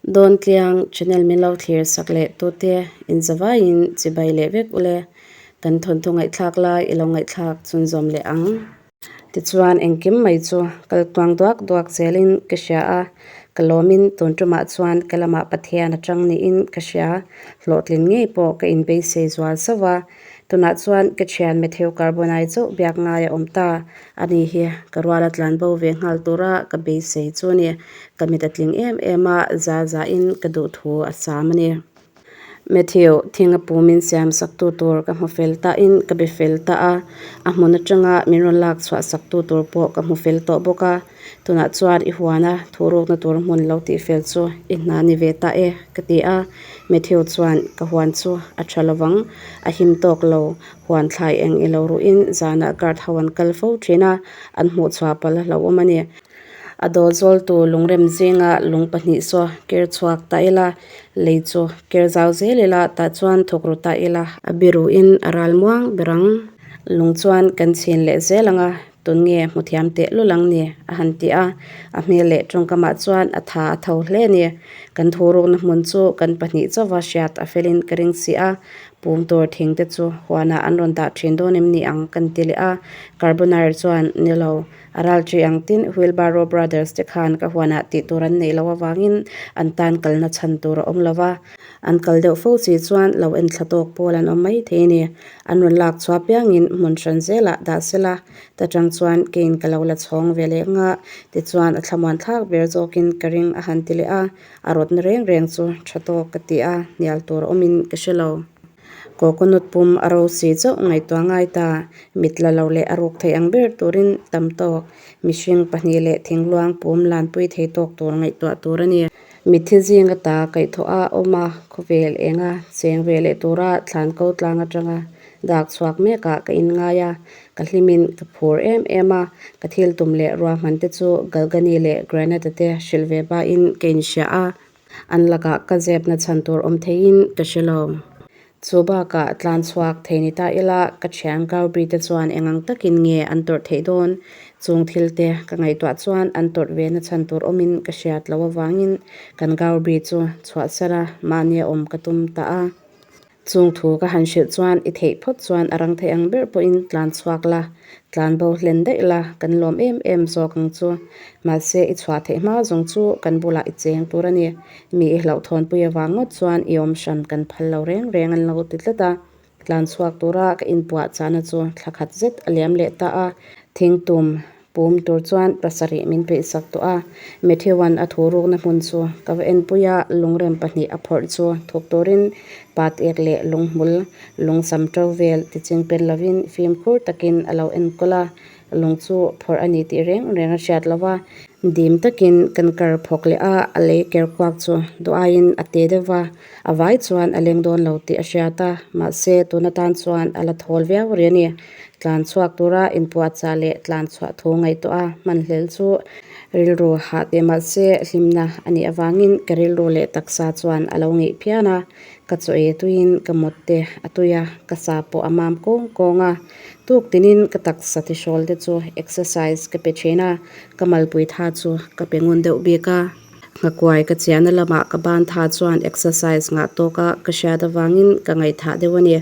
Dawntliang channel min lo thlir sak leh tute inzavaiin chibai leh vek ule. Kan thawnthu ngaihthlak lai i lo ngaihthlak chhunzawm leh ang. Tichuan engkim mai chu kal tuang duak duak zelin ka hria a, ka lawmin tun tumah chuan ka lamah Pathian a tang niin ka hria. Hlawhtlin ngei pawh ka inbeisei zual sauh a, tunah chuan ka thian Matthew Carbonai chauh biak ngai a awm ta. A ni hi ka ruala tlan bo ve nghal tura ka beisei chu a ni. Ka mit a tling em em a, za zahin ka duh thu a sam a ni. Matthew, thing a pu min siam sak tu tur ka hmu fel ta in ka be fel ta a, a hmun atanga min rawn lak chhuah sak tu tur pawh ka hmu fel tawh bawk a, tunah chuan i huana thu rukna tur hmun lo tih fel chu i hna ni ve ta e ka ti a, Matthew chuan ka huan chu a tha lovang, a him tawk lo, huan thlai eng i lo ruhin zanah guard ho an kal fo thin a, an hmuh chhuah palh a hlauhawm a ni. A dawl zawltu lungrem zinga lung pahnih saw ker chhuak ta ila, lei chu ker zau zel ila tah chuan thawk ru ta ila. A biruhin a ral muang ber ang. Lung chuan kan chhin leh zel ang a, tun nge hmu thiam teh lul ang ni a han ti a. A hmel leh tawngkamah chuan a tha a tho hle a ni. Kan thu rukna hmun chu kan pahnih chauva hriat a felin ka ring si a, pum tur thing te chu huanah an rawn dah thin dawn em ni ang kan ti leh a. Carbonara chuan ni lo. A ralṭi ang tin Wheelbarrow Brothers te khan ka huanah tih tur an neih loh avangin an tan kalna chhan tur a awm lo va, an kal deuh fo chi chuan lo enthla tawk pawl an awm mai thei a ni. An rawn lak chhuah piangin hmun hran zelah dah sela, ta chang chuan keiin ka lo la chhawng ve leh nga, tichuan a thlamuan thlak ber zawkin ka ring a han ti leh a, a rawtna reng reng chu tha tawk ka ti a, hnial tur awmin ka hre lo. Coconut pum a ro si chauh ngaihtuah ngai ta, mit la lo leh a ruk thei ang ber turin tam tawk, mihring pahnih leh thingluang pum lanpui thei tawk tur ngaihtuah tur a ni. Mitthi zing ata kaihthawh a awm a, khawvel enga cheng ve leh tura thlan ko tlang atanga dak chhuak mekah ka inngai a, ka hlimin ka phur em em a, ka thil tum leh ruahman te chu Galgani leh Granada te hrilh ve bain ka inhria a. An lakah ka zepna chhan tur awm theiin ka hre lo. Chu bakah tlan chhuak thei ni ta ila ka thian Gaubri te chuan eng ang takin nge an tawrh theih dawn? Chung thil te ka ngaihtuah chuan an tawrh ve na chhan tur awmin ka hriat loh avangin kan Gaubri chu chhuahsar a mahnia awm ka tum ta a. Chung thu ka han hrilh chuan i theih phawt chuan a rang thei ang ber pawhin tlan chhuak la, tlan bo hlen daih la, kan lawm em em zawk ang chu. Mahse i chhuah theih hma zawng chu kan bulah i cheng tur a ni. Mi i hlauhthawnpui avang ngawt chuan i awm hran kan phal lo reng reng an lo ti tlat a. Tlan chhuak tura ka inpuah chahna chu thla khat zet a liam leh ta a. Thingtum Pum tur chuan pasarih min peih sak tawh a, Matthew-a'n a thu rukna hmun chu ka va enpui a, lungrem pahnih a phawrh chu thuk turin pat ek leh lunghmul, lungsam to vel ti ching pen lovin fimkhur takin a lo enkawl a, lung chu phawrh a ni tih reng reng a hriat lo va. Dim takin kan kar phawk leh a, a lei ker kuak chu duh aiin a te deuh va, a vai chuan a leng dawn lo tih a hriat a, mahse tun atan chuan a la thawl viau rih a ni. Tlan chhuak tura inpuahchah leh tlan chhuah thu ngaihtuah a hmanhlel chu rilru hah teh mah se hlimna a nih avangin ka rilru leh taksa chuan a lo ngeih phian a, ka chaw ei tuiin ka mut te a tui a, ka sa pawh a mam kawng kawng a. Tuk tinin ka taksa tihrawl te chu exercise ka pe thin a, ka malpui tha chu ka pe ngun deuh bik a. Nghakuai ka chiahna lamah ka ban tha chuan exercise ngah tawka ka hriat avangin ka ngaihthah deuh a ni.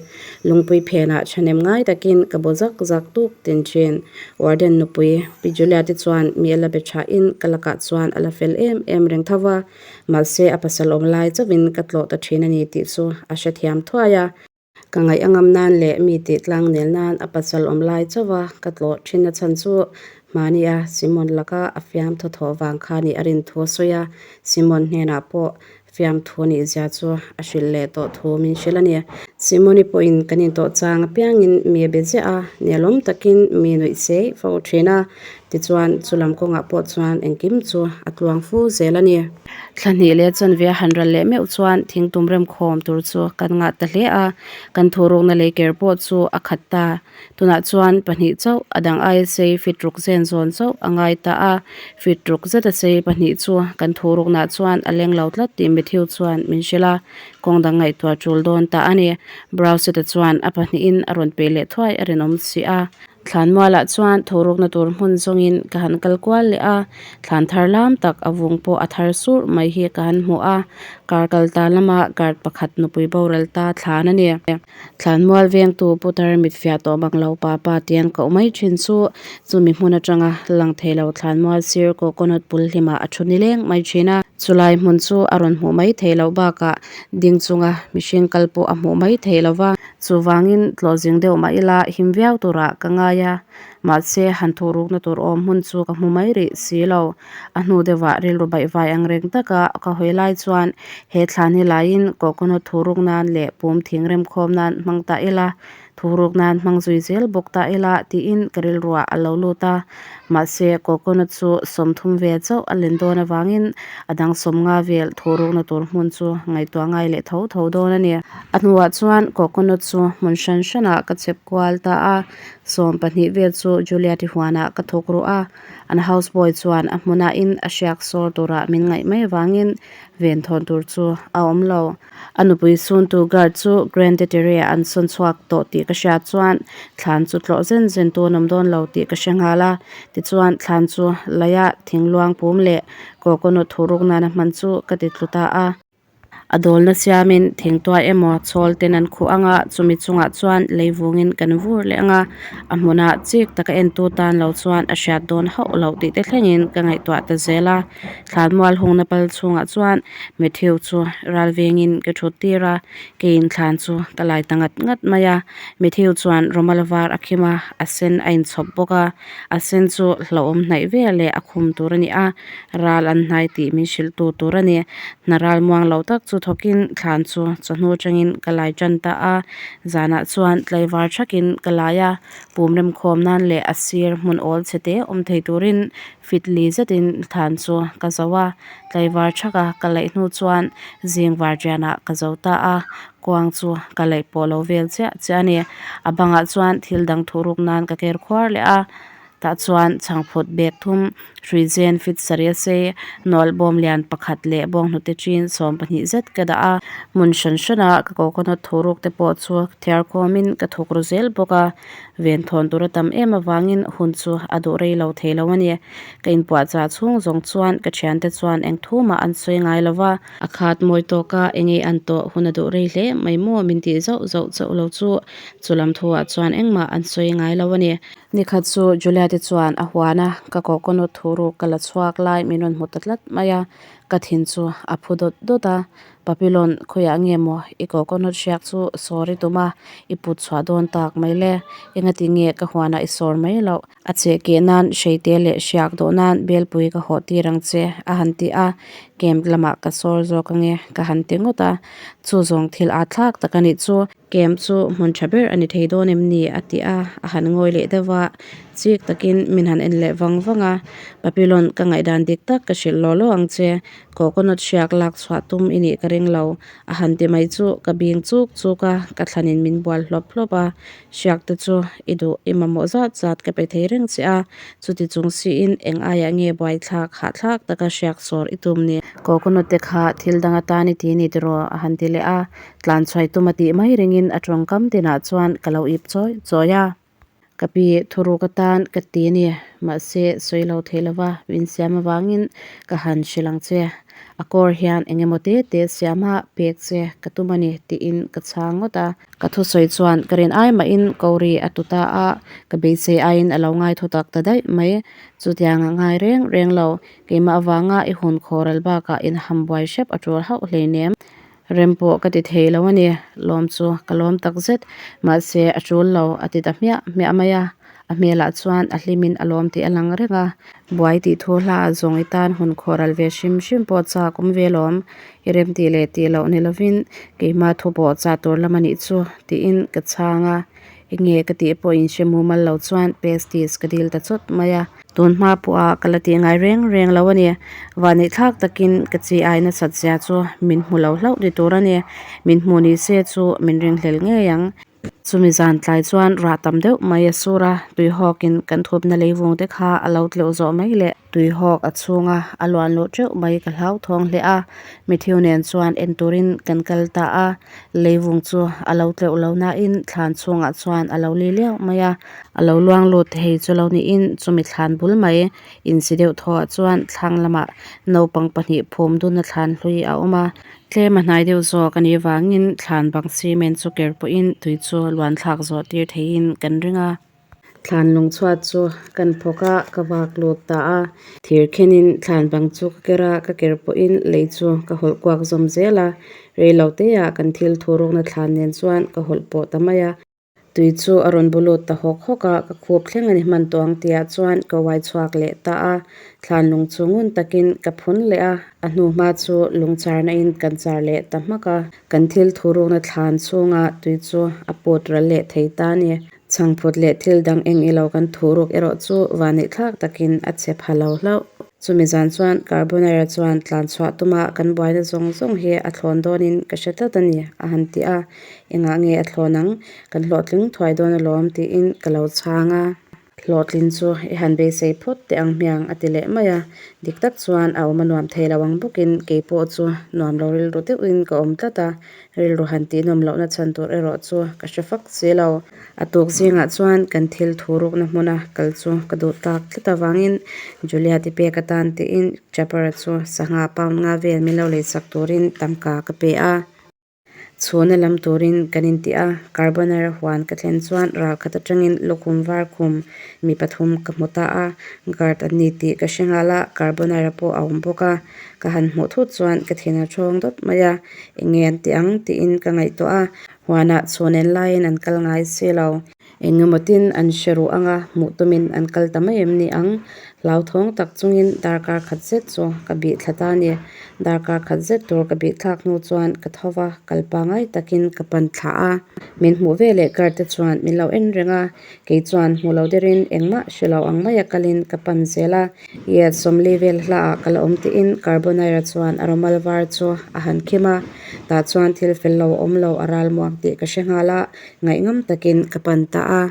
Lungpui phenah thahnem ngai takin ka bu zak zak tuk tin thin. Warden nupui Pi Julia te chuan mi a la be thahin ka lakah chuan a la fel em em reng tho va, mahse a pasal awm lai chauhin ka tlawh ta thin a ni tih chu a hrethiam thuai a. Ka ngaih a ngam nan leh mi tih tlang nel nan a pasal awm lai chauh a, ka tlawh thin a chhan chu hmahnia Simon laka a fiam thaw thaw vang kha nih a rin thu a sawi a, Simon hnenah pawh fiamthu nih zia chu a hrilh leh tawh thu min hrilh a ni. Simoni pawhin kan intawh chang apiangin mi a be ziah a, nelawm takin mi nuih sei fo thin a, Tichuan, chu lam kawngah pawh chuan engkim chu a tluang fu zel a ni. Thla hnih leh chanve a han ral leh meuh chuan thingtum remkhawm tur chu kan ngah ta hle a, kan thurukna lei ker pawh chu a khat ta. Tunah chuan pahnih chauh a dang aia sei fit ruk zen zawn chauh a ngai ta a, fit ruk zeta sei pahnih chu kan thuruknaah chuan a leng lo tlat tih Matthew chuan min hrilh a, kawng dang ngaihtuah tul dawn ta a ni. Browseta chuan a pahnihin a rawn peih leh thuai a rinawm si a. Thlanmualah chuan thurukna tur hmun zawngin ka han kal kual leh a, thlan thar lam tak a vung pawh a thar surh mai hi ka han hmu a, kar kal ta lama guard pakhat nupui boral ta thlan a ni. Thlanmual vengtu putar mitfiah tawh bang lo pa pa tih an koh mai thin chu chumi hmun atanga lang thei lo thlanmual sir coconut bul hlimah a thu nileng mai thin a. Chulai hmun chu a rawn hmuh mai theih loh bakah ding chunga mihring kal pawh a hmuh mai theih lo va. Chuvangin tlawh zing deuh mah ila him viau turah ka ngai a, mahse han thurukna tur awm hmun chu ka hmu mai rih si lo. A hnu deuhah rilru baihvai ang reng taka ka hawi lai chuan he thlan hi laiin coconut thuruk nan leh pum thing remkhawm nan hmang ta ila, thuruk nan hmang zui zel bawk ta ila tiin ka rilruah a lo lut a. Mahse coconut chu sawmthum ve chauh a len dawn avangin a dang sawmnga vel thurukna tur hmun chu ngaihtuah ngai leh tho tho dawn a ni. A hnuah chuan coconut chu hmun hran hranah ka chep kual ta a, 12 vel chu Juliet-i huanah ka thawk ruh a. An house boy chuan a hmunah in a hriak sawr turah min ngaih mai avangin ven thawn tur chu a awm lo. A nupui suntu guard chu Grande Terre ah an sawn chhuak tawh tih ka hriat chuan thlan chu tlawh zen zen tu an awm dawn lo tih ka hre nghal a. Tichuan thlan chu laia thingluang pum leh coconut thuruk nana hman chu ka ti tlu ta a. A dawlna siamin thingtuai emaw chhawl ten an khuh ang a, chumi chungah chuan lei vungin kan vur leh ang a, a hmunah chik taka entu tan lo chuan a hriat dawn hauh loh tih te thlengin ka ngaihtuah ta zel a. Thlanmual hungna pal chhungah chuan Matthew chu ral vengin ka thut tir a, keiin thlan chu ka lai ta ngat ngat mai a. Matthew chuan rawmal var a khim a, a sen a inchhawp bawk a, a sen chu hlauhawm hnaih vel leh a khum tur a ni a. Ral an hnai tih min hrilh tu tur a ni. Hna ral muang lo tak chu thawkin thlan chu chawhnu atangin ka lai tan ta a, zanah chuan tlaivar thakin ka lai a, pum remkhawm nan leh a sir hmun awl chhe te awm thei turin fit li zetin thlan chu ka zo a, tlaivar thaka ka laih hnu chuan zing varṭianah ka zo ta a, kuang chu ka laih pawh lo vel chiah chiah a ni. A bangah chuan thil dang thuruk nan ka ker khuar leh a. Tah chuan chhangphut bag thum, hruizen fit sarih a sei, nawlh bawm lian pakhat leh bawnghnute chin 12 zet ka dah a. Hmun hran hrana ka coconut thuruk te pawh chu thiar khawmin ka thawk ru zel bawk a. Ven thawn tur a tam em avangin hun chu a duh rei lo thei lo a ni. Ka inpuahchah chhung zawng chuan ka thiante chuan eng thu mah an sawi ngai lo va. A khat mawi tawka eng ei an tawh hun a duh rei hle mai maw min tih zauh zauh chauh lo chu chu lam thuah chuan engmah an sawi ngai lo a ni. Nikhat chu Julia te chuan a huan a, ka coconut thuruk ka la chhuak lai min rawn hmu ta tlat mai a, ka thin chu a phu dawt dawt a, Papilon khawiah nge maw i coconut hriak chu sawr i tum a, i put chhuah dawn tak mai le, engati nge ka huanah i sawr mai loh, a cheh keh nan hreite leh hriak dawh nan belpui ka hawh tir ang che a han ti a, camp lamah ka sawr zawk ange ka han ti ngawt a, chu zawng thil aa thlak tak a nih chu. Camp chu hmun tha ber a ni thei dawn em ni? a ti a, a han ngawi leh deuh a, chik takin min han en leh vang vang a, Papilon ka ngaihdan dik tak ka hrilh law law ang che, coconut hriak lak chhuah tum i nih ka ring lo, a han ti mai chu ka bing chuk chuk a, ka thlanin min bual hlawp hlawp a, hriak te chu i duh i mamawh zat zat ka pe thei reng che a, chuti chung siin eng aiah nge buaithlak hahthlak taka hriak sawr i tum ni? Coconut te kha thil dang atan i ti ni tiraw? a han ti leh a. Tlan chhuai tum a tih mai ringin a tawngkam tinah chuan ka lo ip chawi chawi a. Ka pi thuruk atan ka ti a ni, mahse sawi lo thei lova min siam avangin ka han hrilh ang che. A kawr hian eng emaw te te siama pek che ka tum a ni tiin ka chhang ngawt a. Ka thusawi chuan ka rin ai mahin Kori a tu ta a, ka beisei aiin a lo ngai thu tak ta daih mai. Chutiang a ngai reng reng lo, keimah avanga i hun khawral bakah inham buai hrep a tul hauh hleinem. Rem pawh ka ti thei lo a ni, lawm chu ka lawm tak zet, mahse a tul lo a ti ta hmiah hmiah mai a, a hmelah chuan a hlimin a lawm tih a lang reng a, buai tih thu hla a zawng i tan hun khawhral ve hrim hrim pawh chak awm ve lawm, i rem tih leh tih loh ni lovin keimah thu pawh chah tur lam a nih chu tiin ka chhang a. Enge ka tih pawh in hre mumal lo chuan pasties ka dil ta chawt mai a. Tun hma pawha ka la tih ngai reng reng lo a ni. Vahneih thlak takin ka chi ai nasat zia chu min hmu lo hlauh ni tur a ni. Min hmu ni se chu min ringhlel ngei ang. Chumi zan tlai chuan rah tam deuh mai a sur a, tuihawkin kan thupna leivung te kha a lo tleuh zawh mai leh tuihawk a chhunga a luan luh teuh mai ka hlauthawng hle a. Matthew nen chuan en turin kan kal ta a, leivung chu a lo tleuh lo nain thlan chhungah chuan a lo li liau mai a, a lo luang lut thei chu lo niin chumi thlan bul mai insi deuh thawhah chuan thlang lamah naupang pahnih phum dunna thlan hlui a awm a. Tlem a hnai deuh zawk a nih vangin thlan bang cement chu ker pawhin tui chu luan thlak zawh tir theihin kan ring a. Thlan lung chhuat chu kan phawk a, ka vak lut ta a. Thir khenin thlan bang chu ka ker a, ka ker pawhin lei chu ka hawlh kuak zawm zel a. Rei lo teah kan thil thu rukna thlan nen chuan ka hawlh pawh ta mai a. Tui chu a rawn bu lut ta hawk hawk a, ka khup thleng a ni hman tawh ang tihah chuan ka uai chhuak leh ta a. Thlan lung chu ngun takin ka phun leh a, a hnu hma chu lung charna in kan char leh ta hmak a. Kan thil thu rukna thlan chhunga tui chu a put ral leh thei ta a ni. Chhangphut leh thil dang eng ilo kan thu ruk erawh chu vaneihthlak takin a chhe pha lo hlauh. Chumi zan chuan Carbonara chuan tlan chhuah tuma kan buaina zawng zawng hi a thlawn dawnin ka hre tlat a ni, a han ti a. Engah nge a thlawn ang? Kan hlawhtling thuai dawn alawm tiin ka lo chhang a. Hlawhtlin chu i han beisei phawt teh ang hmiang a ti leh mai a. Dik tak chuan a awm a nuam thei lo ang bawkin kei pawh chu nuam lo rilru deuhin ka awm tlat a. Rilru han tih nawm lohna chhan tur erawh chu ka hre fak si lo. A tuk zingah chuan kan thil thu rukna hmuna kal chu ka duh tak tlat avangin Julia ti pek atan tiin Chapper-a chu sangha pound nga vel min lo leisak turin tangka ka pe a. Chhuna lam turin kan intih a, Carbonara huan ka thlen chuan ral khat atangin lukhum var khum mi pathum ka hmu ta a, guard an ni tih ka hre nghal a, Carbonara pawh a awm bawk a, ka han hmuh thut chuan ka thin a thawng dawt mai a, eng nge an tih ang tiin ka ngaihtuah a, huanah chhun en laiin an kal ngai si lo. Eng emaw tin an hre ruh ang a, hmuh tumin an kal ta mai em ni ang? Hlauthawng tak chungin darkar khat zet chu ka bih thla ta a ni. Darkar khat zet tur ka bih thlak hnu chuan ka tho va, kal pangai takin ka pan thla a. Min hmuh ve leh kar te chuan min lo en reng a, kei chuan hmu lo derin engmah hre lo ang maia kalin ka pan zel a. Yet sawmli vel hlaah ka la awm tiin Carbonara chuan a rawmal var chu a han khim a, tah chuan thil fel lo a awm lo a ral muang tih ka hre nghal a. Ngaihngam takin ka pan ta a.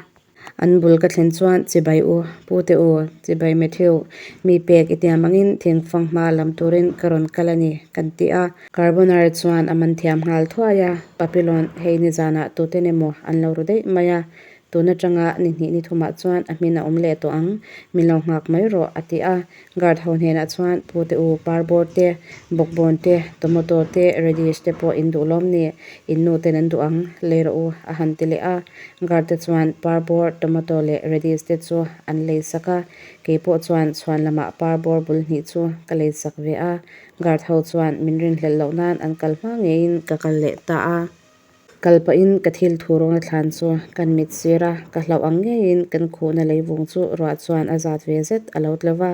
An bul ka thlen chuan chibai u, Pute u, chibai Matthew, mi pek i tiam angin thingfang hma lam turin ka rawn kal a ni, kan ti a. Carbonara chuan a man thiam nghal thuai a, Papillon, hei nizanah tuten emaw an lo ru daih mai a, tun atanga ni hnih ni thumah chuan a hmin a awm leh tawh ang, min lo nghak mai rawh, a ti a. Guard ho hnenah chuan Pute u, parbawr te, bawkbawn te, tomato te, radish te pawh in duh lawm ni? In nu ten an duh ang, lei rawh u, a han ti leh a. Guard te chuan parbawr, tomato leh radish te chu an lei sak a. Kei pawh chuan chhuan lamah parbawr bul hnih chu ka lei sak ve a. Guard ho chuan min rinhlelh loh nan an kal hma ngeiin ka kal leh ta a. Kal pahin ka thil thu rawng a thlan chu kan mit sir a, ka hlauh ang ngeiin kan khuhna leivung chu ruah chuan a zat ve zet a lo tle va.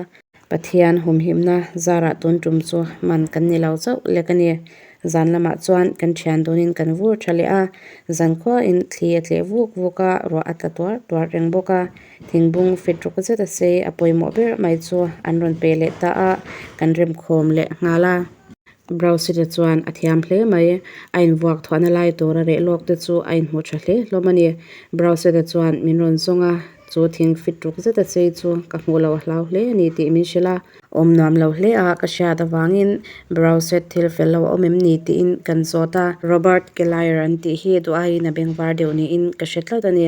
Pathian humhimna zarah tun tum chu man kan ni lo chauh lek a ni. Zan lamah chuan kan thian dunin kan vur tha leh a, zan khuain thli a tleh vuk vuk a, ruah a tla tuar tuar reng bawk a. Thingbung fit ruk zet a sei a pawimawh ber mai chu an rawn pe leh ta a, kan remkhawm leh nghal a. Browsite chuan a thiam hle mai. A invuak thuahna lai tura reh lawk te chu a inhmu tha hle hlawm a ni. Browsite chuan min rawn zawng a, chu thing fit ruk zeta chei chu ka hmuh loh a hlau hle a ni tih min hrilh a. Awm nuam lo hle a ka hriat avangin Browsite thil fel lo a awm em ni tiin kan zawt a. Robert Kellier an tih hi duh aiin a bengvar deuh niin ka hre tlat a ni.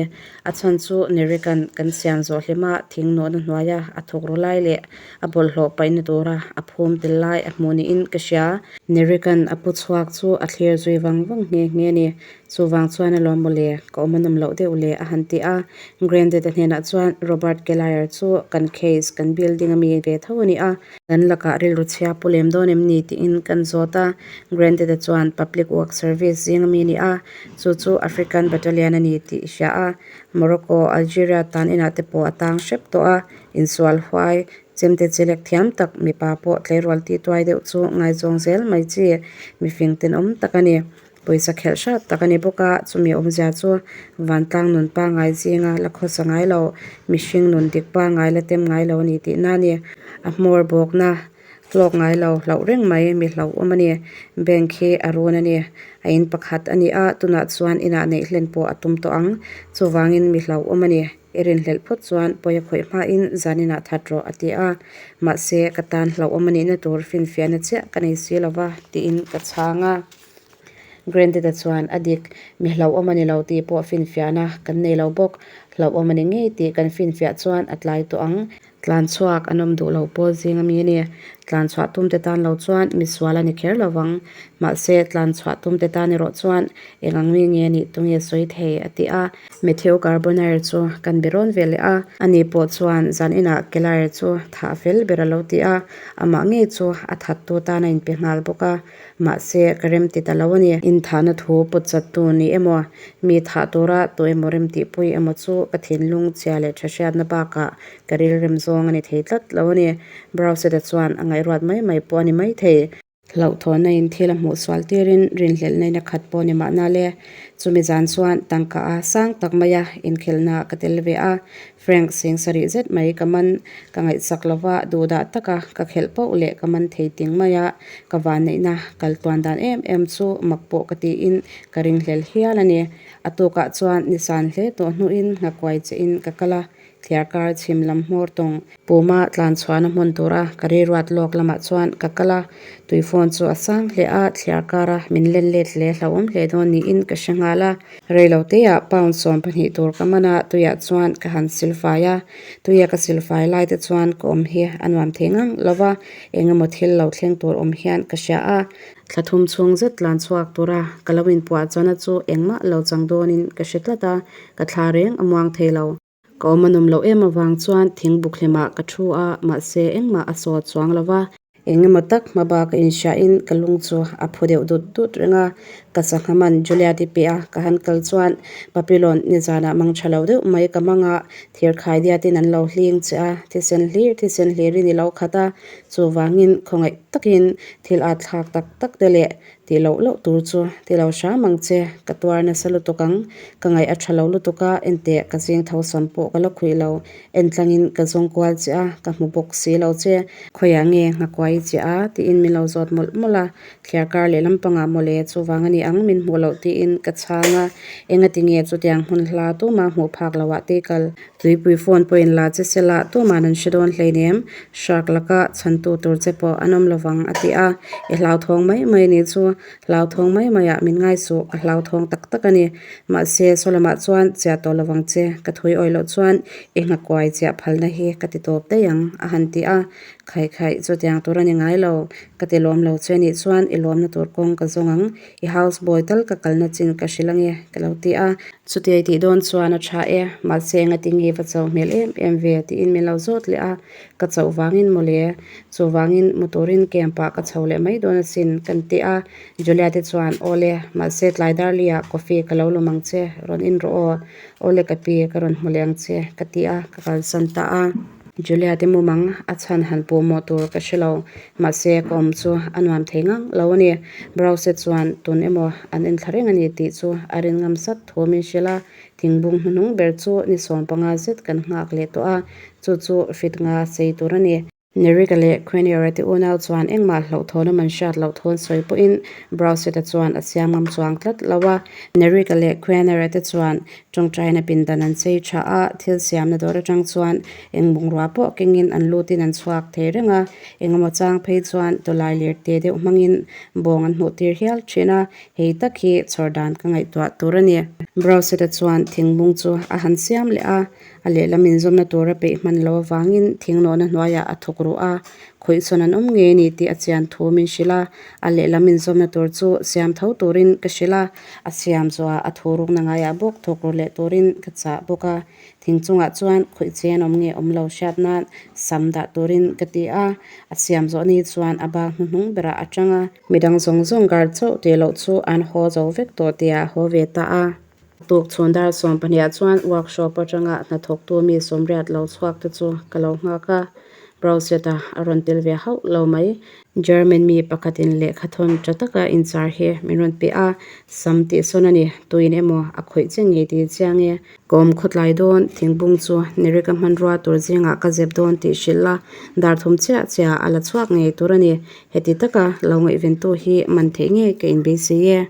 A chhan chu Nerikan kan siam zawh hlima thing nawhna hnuaia a thawk ru lai leh a bawlhhlawh paihna tura a phum tel lai a hmuh niin ka hria. Nerikan a pu chhuak chu a thlir zui vang vang nghe nghe a ni. Chuvang chuan a lawm mawle, ka awm a nawm loh deuh le a han ti a. Grandad-a hnenah chuan Robert Kellier chu kan case, kan building a mi ve tho a ni a. Kan lakah rilru chhia pu lem dawn em ni tiin kan zawt a. Grandad-a chuan Public Work Service zing a mi a ni a, chu chu African Battalion a ni tih i hria a. Morocco, Algeria tan inah te pawh a tang hrep tawh a. Insual huai, chemte chelek thiam tak mipa pawh tleirual tih tuai deuh chu ngaizawng zel mai chi mifing tenawm tak a ni. Pawisa khelh hrat tak a ni bawk a, chumi awmzia chu vantlang nun pangngai zinga la khawsa ngai lo, mihring nun dik pangngai la tem ngai lo a ni tihna a ni. A hmawr bawkna. Hlawk ngai lo hlauh reng mai mi hlauhawm a ni. Bank hi a run a ni. A in pakhat a ni a, tunah chuan inah neih hlen pawh a tum tawh ang. Chuvangin mi hlauhawm a ni. I rinhlelh phawt chuan pawi a khawih hmain zaninah that rawh a ti a. Mahse, ka tan hlauhawm a nihna tur finfiahna chiah ka nei si lo va, tiin ka chhang a. Grandad-a chuan a dik, mi hlauhawm a ni lo tih pawh finfiahna kan nei lo bawk. Hlauhawm a ni ngei tih kan finfiah chuan a tlai tawh ang. Tlan chhuak an awm duh lo pawl zing a mi a ni. Tlan chhuah tum te tan lo chuan misual a ni kher lo vang. Mahse, tlan chhuah tum te tan erawh chuan eng ang mi nge nih tunge sawi thei a ti a. Matthew Carbonare chu kan be rawn ve leh a. Ani pawh chuan zan inah Keller chu thah fel ber a lo ti a. Amah ngei chu a thattu tan a inpe nghal bawk a. Mahse, ka rem ti ta lo a ni. Inthahna thu pawt chattu ni emaw, mi thah tura tu emaw rem tihpui emaw chu ka thinlung chhia leh tha hriatna bakah ka rilrem zawng a ni thei tlat lo a ni. Browseta chuan a ngaihruat mai mai pawh a ni maithei. Hlauhthawnna in thil a hmuh sual tirin rinhlelhna in a khat pawh a ni mahna le. Chumi zan chuan tangka a sang tak maia inkhelhna ka tel ve a. Frank sing sarih zet mai ka man ka ngaihsak lova duhdah taka ka khelh poh leh ka man thei ting mai a, ka vanneihna kal tluan dan em em chu mak pawh ka tiin ka ringhlel hial a ni. A tukah chuan nisan hle tawh hnuin nghakuai che in ka kal a, thliarkar chhim lam hmawr tawng Puma tlan chhuahna hmun tura ka riruat lawk lamah chuan ka kal a, tui phone chu a sang hle a, thliar kara min len let hle hlauhawm hle dawn niin ka hre nghal a. Reilo teah pound 12 tur ka man a, tuiah chuan ka han silfai a, tuia ka silfai lai te chuan ka awm hi a nuam thei ngang lo va, eng emaw thil lo thleng tur awm hian ka hria a. Thla thum chhung zet tlan chhuak tura ka lo inpuah chuan a chu engmah lo chang dawnin ka hre tlat a, ka thla reng a muang thei lo. Ka awm a nawm loh em avang chuan thing buk hlimah ka thu a, mahse engmah a saw chuang lo va. Eng emaw tak hma bak a inhriahin ka lung chu a phu deuh dut dut reng a, ka sangha man Juliet i piah a ka han kal chuan Papillon nizanah mang tha lo deuh mai ka mang a, thir khai diatin an lo hling che a, thisen hlir thisen hlirin i lo khat a, chuvangin khawngaih takin thil at thlak tak tak te leh Ti loh loh tur chu ti lo hram ang che, ka tuar nasa lutuk ang, ka ngaih a tha lo lutuk a, enteh ka zing tho sam pawh ka la khuih lo, en tlangin ka zawng kual che a, ka hmu bawk si lo che, khawiah nge nghakuai che a tiin min lo zawt mawlh mawlh a, thliar kar leh lampangah mawle chuvang a ni ang min hmuh loh tiin ka chhang a, engati nge chutiang hmun hla tuma hmuh phak loh ah te kal. Tuipui phone pawhin la che se lah tuman an hre dawn hleinem, shark laka chhantu tur che pawh an awm lovang a ti a, i hlauthawng mai mai ni chu hlauthawng mai maiah min ngai suh, ka hlauthawng tak tak a ni. Mahse, saw lamah chuan chiah tawh lovang che, ka thui awih loh chuan i nghakuai chiah phalna hi ka ti tawp daih ang a han ti a, khaih khaih chutiang tur a ni ngai lo, ka ti lawm lo che nih chuan i lawmna tur kawng ka zawng ang, i house boy tal ka kalna chin ka hrilh ange ka lo ti a. Chuti tih dawn chuan a tha e, mahse engati nge va chauh hmel em em ve tiin min lo zawt leh a, ka chauh vangin mawle, chuvangin mu turin camp ah ka chho leh mai dawn asin kan ti a, Julia te chuan awle, mahse tlai darli ah coffee ka lo lawm ang che, rawn in rawh aw, awle ka pi ka rawn hmu leh ang che ka ti a, ka kalsan ta a. Julia te mumang a chhan han puh mawh tur ka hre lo, mahse ka awm chu a nuam thei ngang lo a ni. Browse chuan tun emaw an en thla reng a ni tih chu a rin ngam sat thu min hrilh a, thingbung hnuhnung ber chu ni 15 zet kan nghak leh tawh a, chu chu hrit nga sei tur a ni. Nerika leh Queniora te unau chuan engmah hlauhthawn awm an hriat loh thawn sawi pawhin Browseta chuan a siam ngam chuang tlat lo a. Nerika leh Queniora te chuan Tawngtaina pindan an chei tha a, thil siamna dawr atang chuan eng bungrua pawh kengin an lutin an chhuak thei reng a, engemaw chang phei chuan tawlai lir te deuh hmangin bawng an hmuh tir hial thin a, hei tak hi chhawr dan ka ngaihtuah tur a ni. Browseta chuan thingbung chu a han siam leh a, a lehlam inzawmna tur a peih hman lo avangin thingnawhna hnuaiah a thawk ruh a, Khawihsawn an awm ngei a ni tih a chian thu min hrilh a, a lehlam inzawmna tur chu siam tho turin ka hrilh a, a siam zuah a thu rukna ngaiah bawk thawk ru leh turin ka chah bawk a, thing chungah chuan khawih che an awm nge awm lo hriat nan sam dah turin ka ti a, a siam zawh ni chuan a bak hnuhnung berah a tang a. Midang zawng zawng guard chauh tih loh chu an haw zo vek tawh tih a haw ve ta a. Tuk chhun dar 12 ah chuan workshop atanga hnathawktu mi 80 lo chhuak te chu ka lo nghak a. Browsett-a a rawn tel ve hauh lo mai. German mi pakhatin lehkha thawn tha taka inchar hi min rawn pe a, sam tih sawn a ni, tuin emaw a khawih che ngei tih chiang e. Ka awm khawtlai dawn, thingbung chu Nerika hmanrua tur zingah ka zep dawn tih hrilh la, dar thum chiah chiah a la chhuak ngei tur a ni. Heti taka lo ngaihventu hi man theih ngei ka inbeisei e.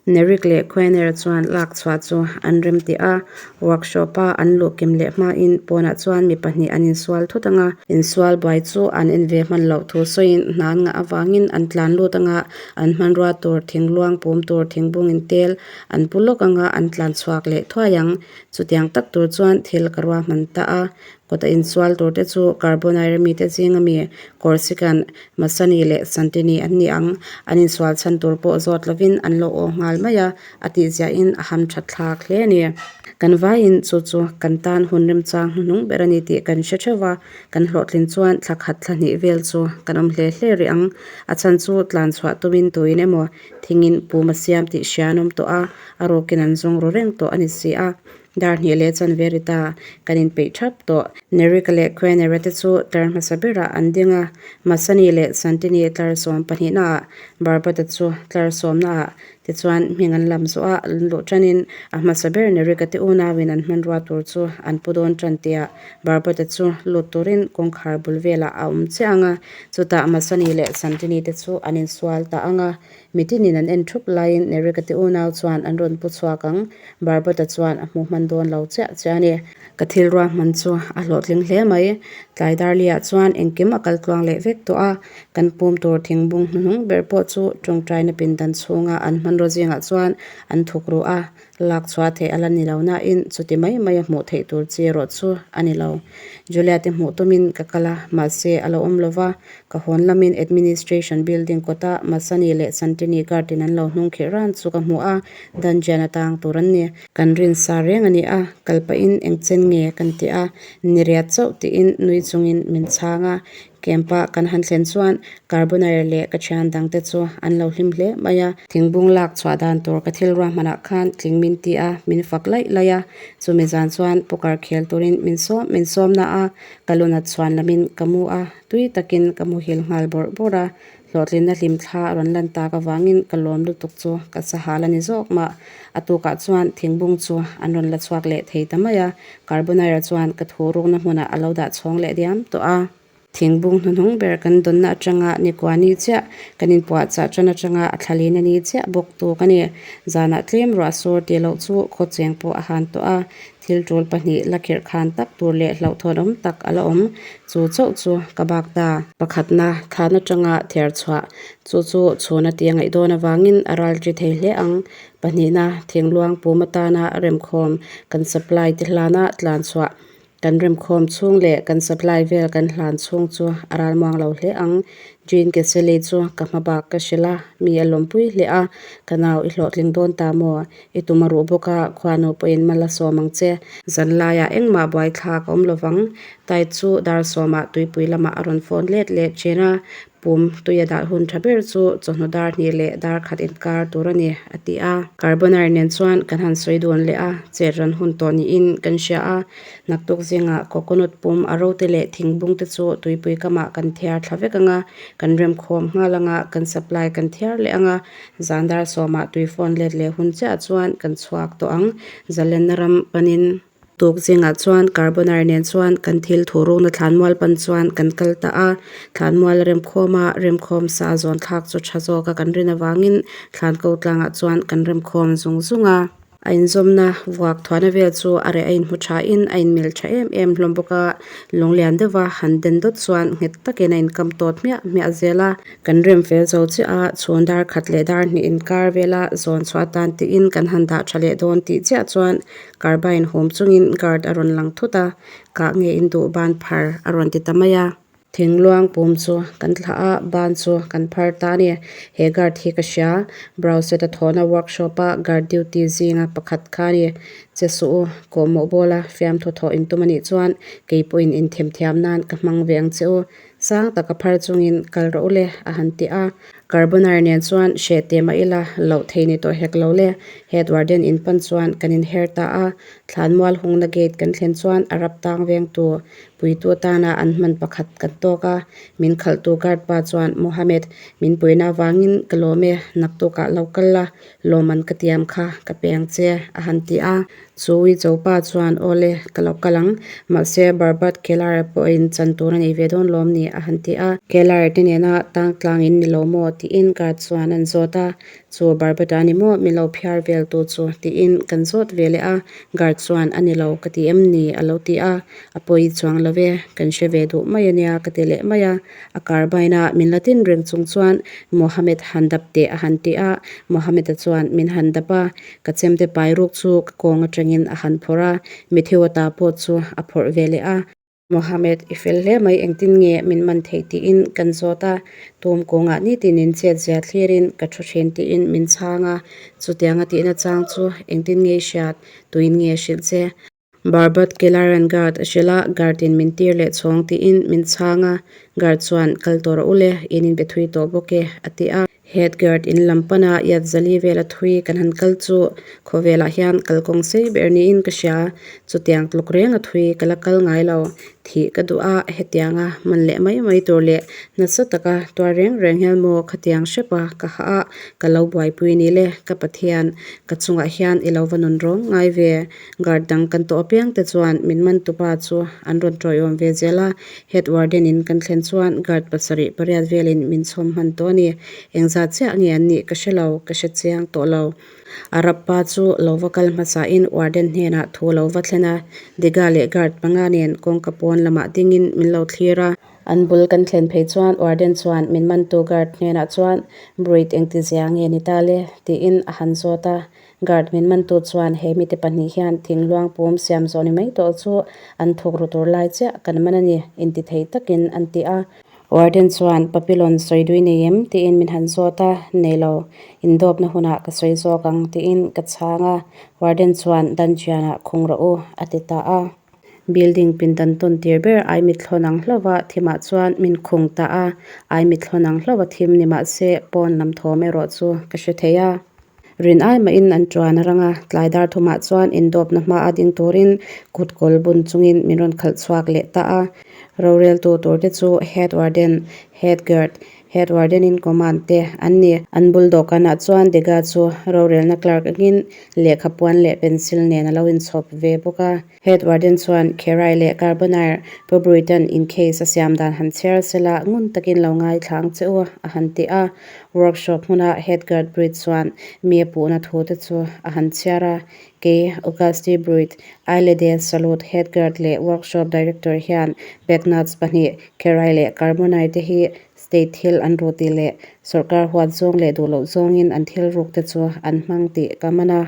Nerik leh Quaner chuan lak chhuah chu an rem tih a, workshop a an luh kim leh hmain pawnah chuan mi pahnih an insual thut ang a. Insual buai chu an en ve hman loh thu sawiin hna an ngah avangin an tlan lut ang a, an hmanrua tur thingluang pum tur thingbung intel an pu lawk ang a, an tlan chhuak leh thuai ang. Chutiang tak tur chuan thil ka ruahman ta a, Kawta insual turte chu Carbonari mite zinga mi Corsican, Masani leh Santini an ni ang. An insual chhan tur pawh zawt lovin an lo aw nghal mai a, a tihziahin a ham that thlak hle a ni. Kan vaiin chu chu kan tan hun remchang hnuhnung ber a ni tih kan hre theuh va, kan hlawhtlin chuan thla khat thla hnih vel chu kan awm hle hle rih ang. A chhan chu tlan chhuah tumin tuin emaw thingin pum a siam tih hria an awm tawh a, a rukin an zawng ru reng tawh a ni si a. Dar hnih leh chuan Verita kan inpeih thap tawh. Nerika leh Quenera te chu tlar hmasa berah an ding a, Masani leh Santini tlar sawm pahnihnaah, Barbata chu tlar sawmnaah tichuan hming an lam zawh a, an luh tanin a hmasa ber Nerika te unauin an hmanrua tur chu an pu dawn tan tihah Barbata chu lut turin kawngkhar bul velah a awm chiah ang a, chutah Masani leh Santini te chu an insual ta ang a. Mitinin an en thup laiin Nerika te unau chuan an rawn pu chhuak ang. Barbata chuan a hmu hman dawn lo chiah chiah a ni. Ka thil ruahman chu a hlawhtling hle mai. Tlai Darliah chuan engkim a kal tluang leh vek tawh a. Kan pum tur thingbung hnuhnung ber pawh chu tawngtaina pindan chhunga an hmanraw zingah chuan an thuk ruh a. Lak chhuah theih a la ni lo nain chuti mai mai a hmuh theih tur chi erawh chu a ni lo. Julia te hmuh tumin ka kal a, mahse a lo awm lo va, ka hawn lamin Administration building kawta Masani leh Santini guard in an lo hnung khirh ran chu ka hmu a, dungeon a tang tur an ni. Kan rin sa reng a ni a, kal pahin eng chen nge kan ti a, ni riat chauh tiin nui chungin min chhang a, Camp-a kan han thlen chuan Carbonare leh ka thian dangte chu an lo hlim hle mai a. Thingbung lak chhuah dan tur ka thil ruahmanah khan tling min ti a, min fak laih laih a. Chumi zan chuan poker khel turin min sawm min sawm na a, ka lunat chhuan lamin ka mu a, tui takin ka muhil nghal bawrh bawrh a. Hlawhtlinna hlim thla a rawn lan tak avangin ka lawm lutuk chu ka sahal a ni zawk mah. A tukah chuan thingbung chu an rawn la chhuak leh thei ta mai a, Carbonara chuan ka thu rukna hmunah a lo dah chhawng leh diam tawh a. Thingbung hnuhnung ber kan dawnna atanga nikua ni chiah kan inpuahchah tan atanga a thlalin a ni chiah bawk tuk a ni. Zanah tlem ruah sur tih loh chu khawcheng pawh a han tawh a, Thil tul pahnih la khirh khan tak tur leh hlauhthawn awm tak a la awm. Chu chauh chu ka bak ta. Pakhatna, thlan atanga thiar chhuah. Chu chu chhun a ti a ngaih dawn avangin a ral ṭi thei hle ang. Pahnihna, thingluang pum atana remkhawm kan supply te hlana tlan chhuah. Kan remkhawm chhung leh kan supply vel kan hlan chhung chu a ral muang lo hle ang. Jean Keseli chu ka hma bak ka hrilh a, mi a lawmpui hle a, ka nau i hlawhtling dawn ta maw? I tum a ruh bawk a, khuanu pawhin mal a sawm ang che. Zanlaiah engmah buaithlak a awm lovang. Tai chu dar sawmah tuipui lamah a rawn phone let let thin a, pum tui a dah hun tha ber chu chawhnu dar hnih leh dar khat inkar tur a ni, a ti a. Carbonari nen chuan kan han sawi dun leh a, chet ran hun tawh niin kan hria a. Naktuk zingah coconut pum a rote leh thingbung te chu tuipui kamah kan thiar thla vek ang a, kan remkhawm nghal ang a, kan supply kan thiar leh ang a. Zan dar sawmah tui phone let leh hun chiah chuan kan chhuak tawh ang. Zalenna ram panin tuk zingah chuan Carbonari nen chuan kan thil thu rukna thlanmual pan chuan kan kal ta a. Thlanmual a remkhawm a, remkhawm sa zawn thlak chu tha zawka kan rin avangin thlan ko tlangah chuan kan remkhawm zung zung a. A inzawmna vuak thuahna vel chu a reh a inhmu thain a inmil tha em em hlawm bawk a, lunglian deuha han den dawt chuan nghet takin a inkam tawt hmiah hmiah zel a. Kan rem fel zo chiah a, chhun dar khat leh dar hnih inkar vela zawn chhuah atan tiin kan han dah tha leh dawn tih chiah chuan carbine hum chungin guard a rawn lang thut a, kah nge in duh ban phar a rawn ti ta mai a. Thingluang pum chu kan thlah a, ban chu kan phar ta a ni. He guard hi ka hria, Browset a thawhna workshop a guard duty zinga pakhat kha a ni. Che suh u, kawhmawh bawla fiamthu thawh intum a nih chuan kei pawhin inthemthiam nan ka hmang ve ang che u. Sang taka phar chungin kal rawh u le a han ti a. Carbonare nen chuan hreh teh mah ila loh thei ni tawh hek lo le. Head warden in pan chuan kan inher ta a, thlanmual hungna gate kan thlen chuan Arab tang vengtu puitu atana an hman pakhat kan tawk a, min khalhtu guard pa chuan Mohammed min puina avangin ka lawm e, naktukah lo kal la, lawmman ka tiam kha ka pe ang che a han ti a. Chu Uicho pa chuan Aw le, ka lo kal ang, mahse Barbat Kelara pawhin chan tur a nei ve dawn lawm ni a han ti a. Kelara te nena tang tlang in ni lo maw tiin guard chuan an zawt a. Chu Barbata ni maw min lo phiar vel tu chu tiin kan zawt ve leh a, guard chuan a ni lo ka ti em ni a lo ti a, a pawi chuang lo ve, kan hre ve duh mai a nia ka ti leh mai a, a carbine a min la tin reng chung chuan Mohammed han dap teh a han ti a, Mohammed-a chuan min han dap a, ka chemte pai ruk chu ka kawng atangin a han phawrh a, Matthew-a ta pawh chu a phawrh ve leh a. Mohammed, i fel hle mai, engtin nge min man theih tiin kan zawt a, tum kawngah nitinin chet zia thlirin ka thu thin tiin min chhang a, chutianga tihna chang chu engtin nge i hriat, tuin nge hrilh che? Barbat Kelaran guard a hrilh a, guard in min tir leh chhawng tiin min chhang a, guard chuan kal tawh rawh u le, in inbe thui tawh bawk e, a ti a. Head guard in lam pana yat zali vela thui kan han kal chu khawvelah hian kalkawng sei ber niin ka hria. Chutiang tluk reng a thui ka la kal ngai lo. Thih ka duh a, hetianga man leh mai mai tur leh nasa taka tuar reng reng hian maw khatiang hrep a ka hah a, ka lo buaipui ni le ka Pathian ka chungah hian i lo va nun rawng ngai ve. Guard dang kan tawh apiang te chuan min man tupa chu an rawn tawiawm ve zel a, Head warden in kan thlen chuan guard pasarih pariat velin min chhawm hman tawh a ni. Engzat chiah nge an nih ka hre lo, ka hre chiang tawh lo. Arab pa chu lo va kal hmasain warden hnenah thu lo va thlen a, Diga leh guard panga nen kawngka pawn lamah dingin min lo thlir a. An bul kan thlen phei chuan warden chuan min mantu guard hnenah chuan Bruit engtizia nge ni ta le? tiin a han zawt a. Guard min mantu chuan he mite pahnih hian thing luang pum siam zawh ni mai tawh chu an thuk ru tur lai chiah kan man a ni, inti thei takin an ti a. Warden chuan Papillon sawi dui nei em? tiin min han zawt a, Nei lo, indawpna hunah ka sawi zawk ang tiin ka chhang a. Warden chuan Dungeon-ah khung rawh u a ti ta a. Building pindan tawn tir ber ai mithlawn ang hlauh a thimah chuan min khung ta a, ai mithlawn ang hlauh a thim ni mah se pawn lam thawm erawh chu ka hre thei a. Rin ai mahin an tuan a rang a, tlai dar thumah chuan indawpna hmaa ding turin kut kawl bun chungin min rawn khalh chhuak leh ta a. Roreltu turte chu Head Warden, Head Guard, Head Warden in Command te an ni. An bul dawhkanah chuan Dega chu rorelna clerk angin lehkha puan leh pencil nen a lo inchhawp ve bawk a. Head Warden chuan Kherai leh Carbonaire Pu Bruitan in case a siam dan han chhiar sela ngun takin lo ngaithla ang che u a han ti a. Workshop hmuna Head Guard Bruit chuan mi a puhna thu te chu a han chhiar a. Kei, Auguste Bruit, Ailede Salute Head Guard leh Workshop Director hian Bagnuts pahnih, Kherai leh Carbonaire te hi State thil an ru tih leh sorkar huat zawng leh duh loh zawngin an thil ruk te chu an hmang tih ka man a.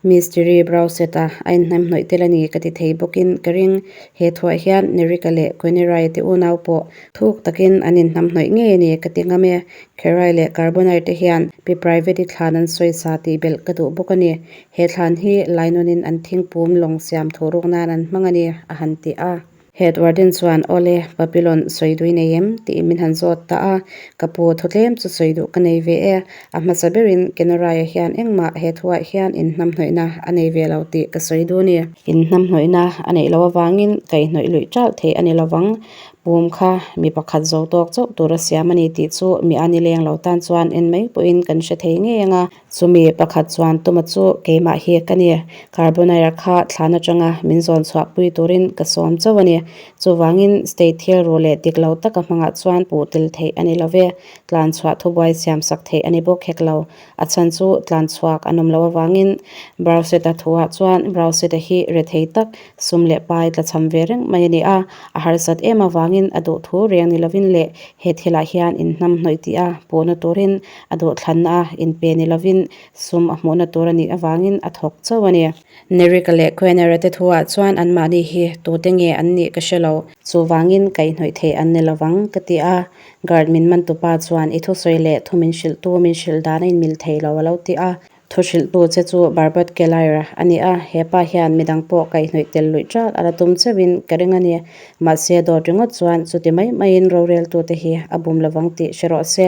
Mistiri Browset-a a inhnem hnawih tel a ni ka ti thei bawkin ka ring. He thuah hian Nerika leh Quenerai te unau pawh thuk takin an inhnam hnawih ngei a ni ka ti ngam e. Kherai leh Carbonite te hian Pi Private-i thlan an sawisa tih belh ka duh bawk a ni. He thlan hi Lainawnin an thingpum lawng siam thu ruk nan an hmang a ni a han ti a. Head Warden chuan, Awle, Papillon sawi dui nei em? tiin min han zawt ta a. Ka pu, thu tlem chu sawi duh ka nei ve e. A hmasa berin Kenoraia hian engmah he thuah hian inhnamhnawihna a nei ve lo tih ka sawi duh a ni. Inhnamhnawihna a neih loh avangin kaihhnawih luih ṭalh theih a ni lovang. Pum kha mi pakhat zo tawk chauh tura siam a ni tih chu mi a ni leng lo tan chuan en mai pawhin kan hre thei ngei ang a. Chumi pakhat chuan tuma chu keimah hi ka ni. Carbonara kha thlan atanga min zawn chhuah pui turin ka sawm chauh a ni. Chuvangin state thil ru leh dik lo taka hmangah chuan puh tel theih a ni lo ve. Tlan chhuah thubuai siam sak theih a ni bawk hek lo. A chhan chu tlan chhuak an awm loh avangin Browseta thuah chuan Browseta hi rethei tak sum leh pai tlachham ve reng mai a ni a. A harsat em avangin a duh thu reng ni lovin leh he thilah hian inhnam hnawih tih a puhna turin A duhthlanna a inpe ni lovin sum a hmuhna tur a nih avangin a thawk chauh a ni. Nerika leh Quenera te thuah chuan anmahni hi tute nge an nih ka hre lo. Chuvangin kaihhnawih theih an ni lovang ka ti a. Guard min man tupa chuan i thusawi leh thu min hrilhtu min hrilh dan a inmil thei lo a lo ti a. Thu hrilhtu che chu Barbat Kelair a ni a, he pa hian midang pawh kaihhnawih tel luih ṭal a la tum cheuhin ka ring a ni. Mahse, dawt ringawt chuan chuti mai maiin roreltute hi a bum lovang tih hre rawh se.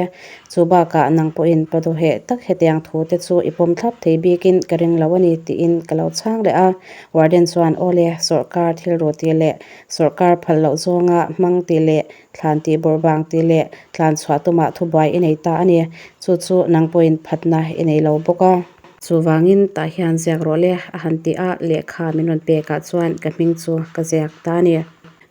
Chu bakah nang pawhin paduheh tak hetiang thu te chu i pawm thlap thei bikin ka ring lo a ni tiin ka lo chhang leh a. Warden chuan, Awle, sawrkar thil ru tih leh sawrkar phal loh zawnga hmang tih leh Thlan tih bawrh vang tih leh thlan chhuah tumah thubuai i nei ta a ni. Chu chu nang pawhin phatna i nei lo bawk a. Chuvangin tah hian ziak rawh le a han ti a, lehkha min rawn pekah chuan ka hming chu ka ziak ta a ni.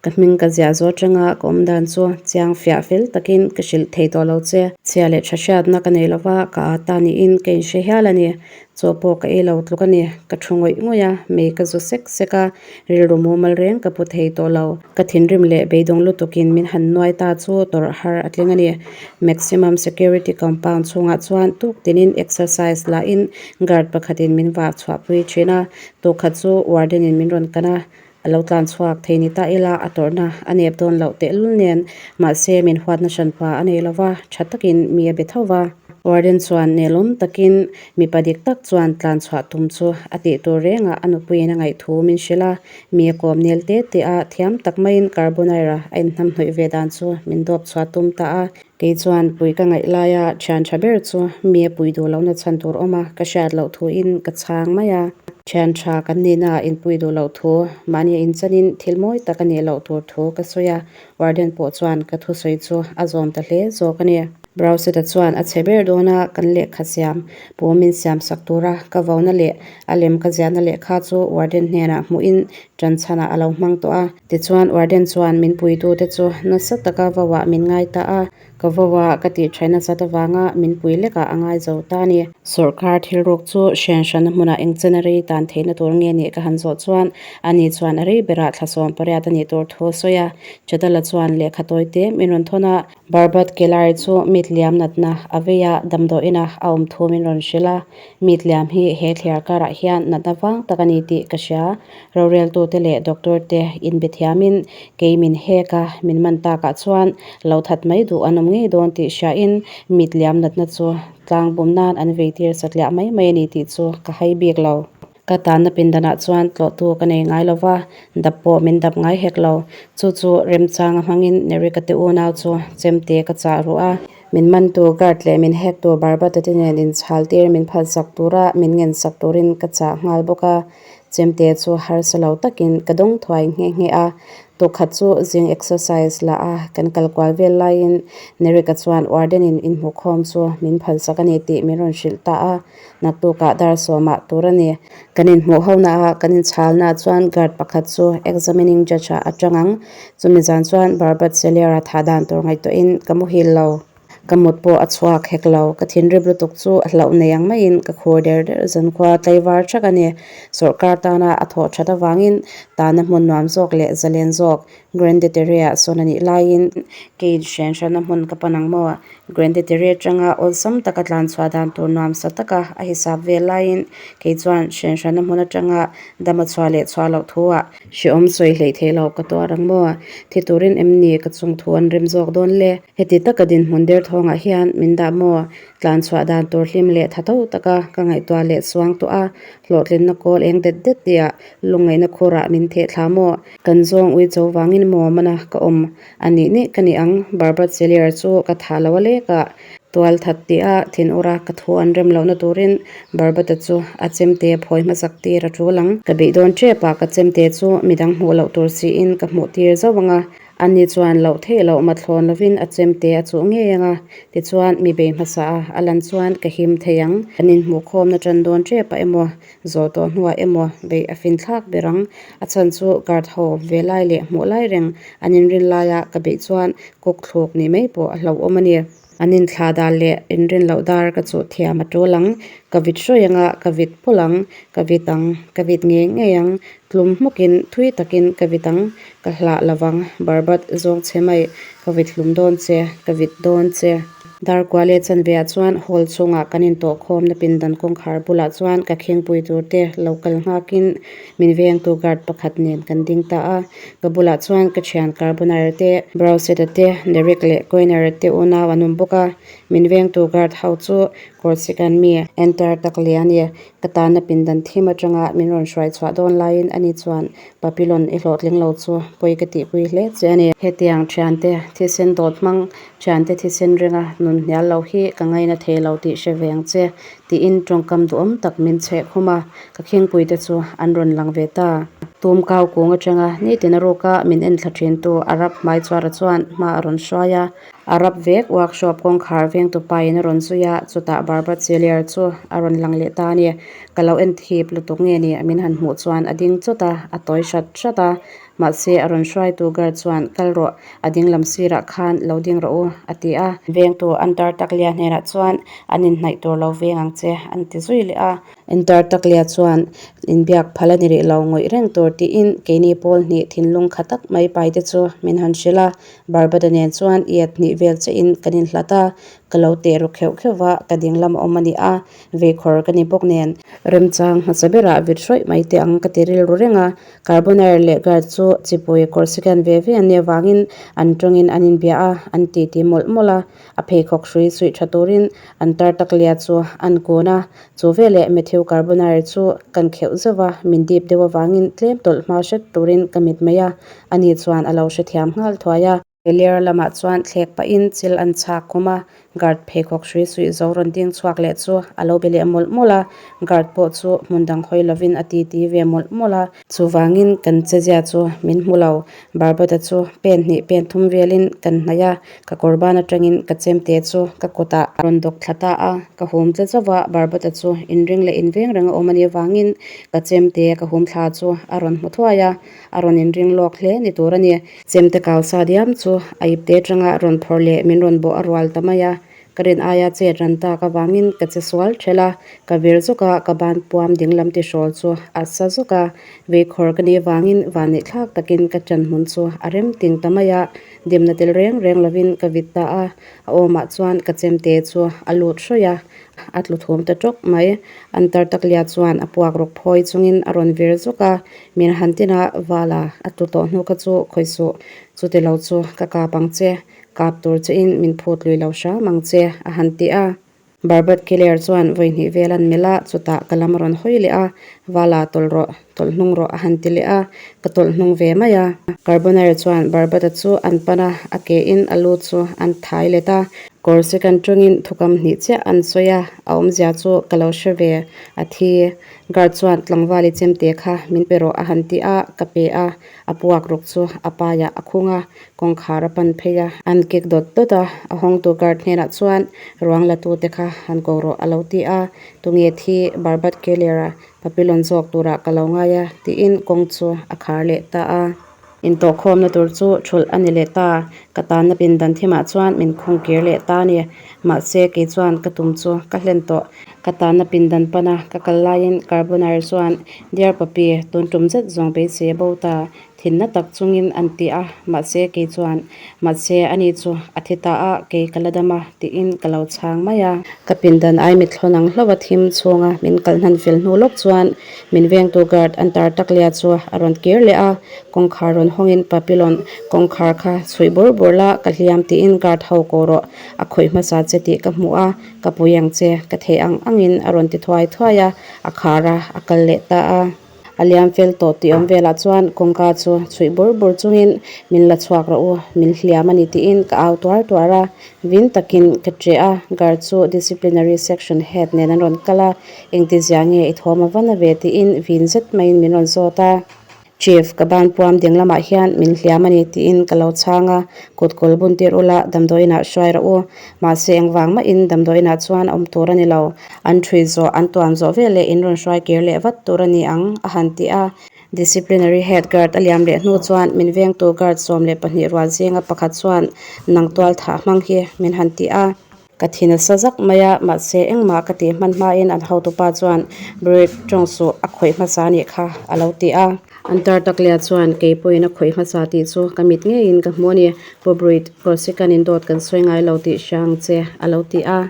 Ka hming ka ziah zawh atanga ka awm dan chu chiang fiah fel takin ka hrilh thei tawh lo che. Chhia leh tha hriatna ka nei lova, ka â ta niin ka inhre hial a ni. Chaw pawh ka ei lo tluk a ni. Ka thu ngawih ngawih a, mei ka zu sek sek a, rilru mumal reng ka pu thei tawh lo. Ka thinrim leh beidawng lutukin min han nuai ta chu tawrh har a tling a ni. Maximum security compound chhungah chuan tuk tinin exercise lahin guard pakhatin min vah chhuahpui thin a, tukhat chu warden in min rawn kan a, A lo tlan chhuak thei ni ta ila a tawrhna a nep dawn loh tehlul nen, mahse min huatna hranpa a nei lova, tha takin mi a be tho va. Warden chuan nelawm takin mipa dik tak chuan tlan chhuah tum chu a tih tur rengah a nupuiin a ngaih thu min hrilh a, mi a kawm nel te te a, thiam tak maiin Carbonara a inhnamhnawih ve dan chu min dawp chhuah tum ta a. Kei chuan pui ka ngaih laia thian tha ber chu mi a pui duh lohna chhan tur awm a, ka hriat loh thuin ka chhang mai a. Thian tha kan nihna ah inpui duh loh thu, mahni a inchanin thil mawi tak a nih loh tur thu ka sawi a, warden pawh chuan ka thusawi chu a zawm ta hle zawk a ni. Browseta chuan a chhe ber dawn a, kan lehkha siam pu min siam sak tura ka vona leh a lem ka ziahna lehkha chu warden hnenah hmuhin ṭan chhanah a lo hmang tawh a. Tichuan, warden chuan min puitute chu nasa taka vauah min ngai ta a, ka vauah ka tih ṭhaih nasat avanga min pui lekah a ngai zo ta a ni. Sawrkar thilruk chu hrian hranna hmunah eng chen a rei tan theihna tur nge nih ka han zawh chuan ani chuan a rei berah thla sawm pariat a nih tur thu a sawi a. Chetala chuan lehkha tawi te min rawn thawn a, Barbat Kelai chu mit liam natna a vei a, damdawiin a a awm thu min rawn hrilh a. Mit liam hi he thliar karah hian natna vang tak a ni tih ka hria. Roreltute leh doctor te inbe thiamin kei min hek a, min man takah chuan lo that mai duh an awm ngei dawn tih hriain mit liam natna chu tlang bum nan an vei tir satliah mai mai a ni tih chu ka hai bik lo. Ka tanna pindanah chuan tlawhtu ka nei ngai lo va, dap pawh min dap ngai hek lo. Chu chu remchanga hmangin Nerika te unau chu chemte ka chah ruh a. Min mantu guard leh min hektu Barbata te nen inchhal tir min phalsak tura min ngensak turin ka chah nghal bawk a. Chemte chu harsa lo takin ka dawng thuai nghe nghe a. Tukhat chu zing exercise la a kan kal kual vel laiin Nerika chuan warden in inhmuhkhawm chu min phalsak a ni tih min rawn hrilh ta a. Naktukah dar sawmah tur a ni. Kan inhmuh hona a kan inchhalna chuan guard pakhat chu examining judge ah a tang ang. Chumi zan chuan Barbat Seliara thah dan tur ngaihtuahin ka muhil lo. Ka mut pawh a chhuak hek lo. Ka thinrim lutuk chu a hlauh nei ang maiin ka khur der der zankhua tlaivar thak a ni. Sawrkar tana a thawh that avangin tana hmun nuam zawk leh zalen zawk Grande Terre-ah sawn a nih laiin kei hrian hranna hmun ka pan ang maw? Grande Terre atanga awlsam taka tlan chhuah dan tur nuamsa taka a hisap vel laiin kei chuan hrian hranna hmun atanga dam a chhuah leh chhuah loh thuah hrehawm sawi hleih theih loh ka tuar ang maw? Thi turin em ni ka chung thu an rem zawk dawn le? Heti taka dinhmun derthawngah hian min dah maw? Tlan chhuah dan tur hlim leh tha tho taka ka ngaihtuah leh suang tawh a, hlawhtlinna kawl eng det det tia lungngaihna khurah min theh thla maw? Kan zawng ui cho vangin maw mana ka awm a nih nih ka ni ang, Barbat Seliar chu ka thah lo a lek a, tual that tih a thin ur a, ka thu an rem lohna turin Barbata chu a chemte phawi hmasak tir a tul ang. Ka beih dawn tep a, ka chemte chu midang hmuh loh tur siin ka hmuh tir zauh ang a, ani chuan loh theih loh mathlawn lovin a chemte a chuh ngei ang a, tichuan mi bei hmasa a, a lan chuan ka him thei ang. Kan inhmuhkhawmna tan dawn tep a emaw Zawh tawh hnuah emaw beih a fin thlak ber ang. A chhan chu guard ho ve lai leh hmuh lai reng an inrin laia ka beih chuan kawk thluk nih mai pawh a hlauhawm a ni. An inthlah dan leh inrin loh dar ka chuh thiam a tul ang. Ka vit hruai anga ka vit pawlh ang, ka vit ang, ka vit ngei ngei ang, tlum hmukin thui takin ka vit ang, ka hlah lovang, barbat zawng che mai, ka vit hlum dawn che, ka vit dawn che. Darkua leh chanveah chuan hall chhungah kan intawh khawmna pindan kawngkhar bulah chuan ka khingpui tur te lo kal nghakin min vengtu guard pakhat nen kan ding ta a. Ka bulah chuan ka thian Carbonara te, Browseta te, Derek leh Koiner te unau an awm bawk a. Min vengtu guard ho chu Corsican mi enter tak leh a ni. Ka tanna pindan thim atanga min rawn hruai chhuah dawn laiin ani chuan Papillon i hlawhtling lo chu pawi ka tihpui hle che a ni. Hetiang thiante thisen dawt hmang thiante thisen ringa nun hnial lo hi ka ngaina thei lo tih hre ve ang che tiin tawngkam duhawm tak min chheh khum a, ka khingpui te chu an rawn lang ve ta. Tum kau kung atanga nitin a ruka min enthla thintu Arab hmaichhuara chuan hma a rawn hruai a. Arab vek workshop kawngkhar vengtu pain a rawn zui a, chutah Barba Chelier chu a rawn lang leh ta a ni. Ka lo en thip lutuk nge ni min han hmuh chuan a ding chawt a, a tawi hrat hrat a. Mahse a rawn hruaitu guard chuan kal rawh, a ding lam sirah khan lo ding rawh u a ti a. Vengtu Antartaklia hnenah chuan an inhnaih tur lo veng ang che an ti zui leh a. Antartaklia chuan inbiak phal a ni rih lo ngawih reng tur tiin keini pawl hnih thinlung kha tak mai pai te chu min han hrilh a. Barbada nen chuan iat hnih vel chiahin kan inhlat a, ka lo teh ru kheuh kheuh va, ka ding lam a awm a ni a, veikhawr ka ni bawk nen. Remchang hmasa berah vit hrawih mai teh ang ka ti rilru reng a, Carbonare leh Guard chu chipui Corsican ve ve an nih avangin an tawngin an inbia a, an titi mawlh mawlh a, a pheikhawk hrui suih tha turin an tar tak lia chu an kun a, chu veleh Matthew Carbonare chu kan kheuh zeuh va, min dip deuh avangin tlem tawlh hma hret turin ka mit mai a, ani chuan a lo hrethiam nghal thuai a. Ler lamah chuan thlek pahin chil an chhak khum a, guard pheikhawk hrui suih zo rawn ding chhuak leh chu a lo be leh mawlh mawlh a, guard pawh chu hmun dang hawi lovin a titi ve mawlh mawlh a. Chuvangin kan chezia chu min hmu lo, Barbata chu pen hnih pen thum velin kan hnaih a, ka kawr ban atangin ka chemte chu ka kutah a rawn dawk thla ta a, ka hum tla zauh a, Barbata chu inring leh inveng reng a awm a nih avangin ka chemte ka hum thla chu a rawn hmu thuai a. A rawn inring lawk hle ni tur a ni. Chemte kau sa diam chu a ipte atanga rawn phawrh leh min rawn bawh a rual ta mai a. Ka rin aia chet ran tak avangin ka che sual thelh a, ka vir zuk a, ka ban puam dinglam tihrawl chu a sa zuk a. Veikhawr ka nih avangin vanneih thlak takin ka ṭan hmun chu a rem ting ta mai a, dimna tel reng reng lovin ka vit ta a. A awmah chuan ka chemte chu a lut hrawih a, A tlu thum ta tawk mai. An tar tak lia chuan a puak rawk phawi chungin a rawn vir zuk a, min han tin a, Vala, a tlu tawh hnu kha chu khawi suh, chuti lo chu ka kap ang che, kap tur chein min phut lui lo hram ang che, a han ti a. Barbat Killer chuan vawi hnih vel an melh a, chutah ka lam a rawn hawi leh a, Vala, tawlh rawh, tawlh hnung rawh, a han ti leh a, ka tawlh hnung ve mai a. Carbonare chuan Barbata chu an pan a, a ke in a lu chu an thai let a, Corsican tawngin thukam hnih chiah an sawi a, a awmzia chu ka lo hre ve, a thi. Guard chuan tlangvali chemte kha min pe rawh a han ti a, ka pe a, a puak ruk chu a paiah a khung a, kawngkhar a pan phei a, an kek dawt dawt a, a hawngtu guard hnenah chuan ruang la tute kha han ko rawh a lo ti a, tunge thi Barbat Keller-a Papillon zawk turah ka lo ngai a tiin kawng chu a khar leh ta a. Intawhkhawmna tur chu thulh a ni leh ta. Ka tanna pindan thimah chuan min khung kir leh ta a ni. Mahse kei chuan ka tum chu ka hlen tawh. Ka tanna pindan pana ka kal laiin Carbonare chuan Dear Papi, tun tum zet zawng beisei a bo ta. Thinna tak chungin an ti a, mahse kei chuan, Mahse ani chu a thi ta a, kei ka la dam a, tiin ka lo chhang mai a. Ka pindan ai mithlawn ang hlauh a thim chhunga min kalh hnan fel hnu lawk chuan min vengtu guard an tar tak lia chu a rawn kir leh a, kawngkhar rawn hawngin Papillon kawngkhar kha chhuih bur bur la, ka hliam tiin guard ho ko rawh, a khawih hmasa che tih ka hmu a, ka pui ang che, ka theih ang angin a rawn ti thuai thuai a, a khar a, a kal leh ta a. A liam fel tawh tih awm velah chuan kawngka chu chhuih bur bur chungin min la chhuak rawh u, min hliam a ni tiin ka au tuar tuar a, vin takin ka ṭeh a, guard chu disciplinary section head nen an rawn kal a, engtizia nge i thawm a va na ve tiin vin zet maiin min rawn zawt a. Chief, ka ban puam ding lamah hian min hliam a ni tiin ka lo chhang a, kut kawl bun tir ula damdawiinah hruai rawh u, mahse engvang mahin damdawiinah chuan awm tur a ni lo. An ṭhui zawh, an tuam zawh veleh in rawn hruai kir leh vat tur a ni ang, a han ti a. Disciplinary head guard a liam leh hnu chuan min vengtu guard 12 rual zinga pakhat chuan nang tual thah hmang hi min han ti a. Ka thi nasa zak mai a, mahse engmah ka tih hman hmain an hotupa chuan Brick ṭawng suh a khawih hmasa a nih kha a lo ti a. An tar tak leh chuan kei pawhin a khawih hmasa tih chu ka mit ngeiin ka hmu a ni. Pu Bruit, Corsican in dawt kan sawi ngai lo tih hria ang che, a lo ti a.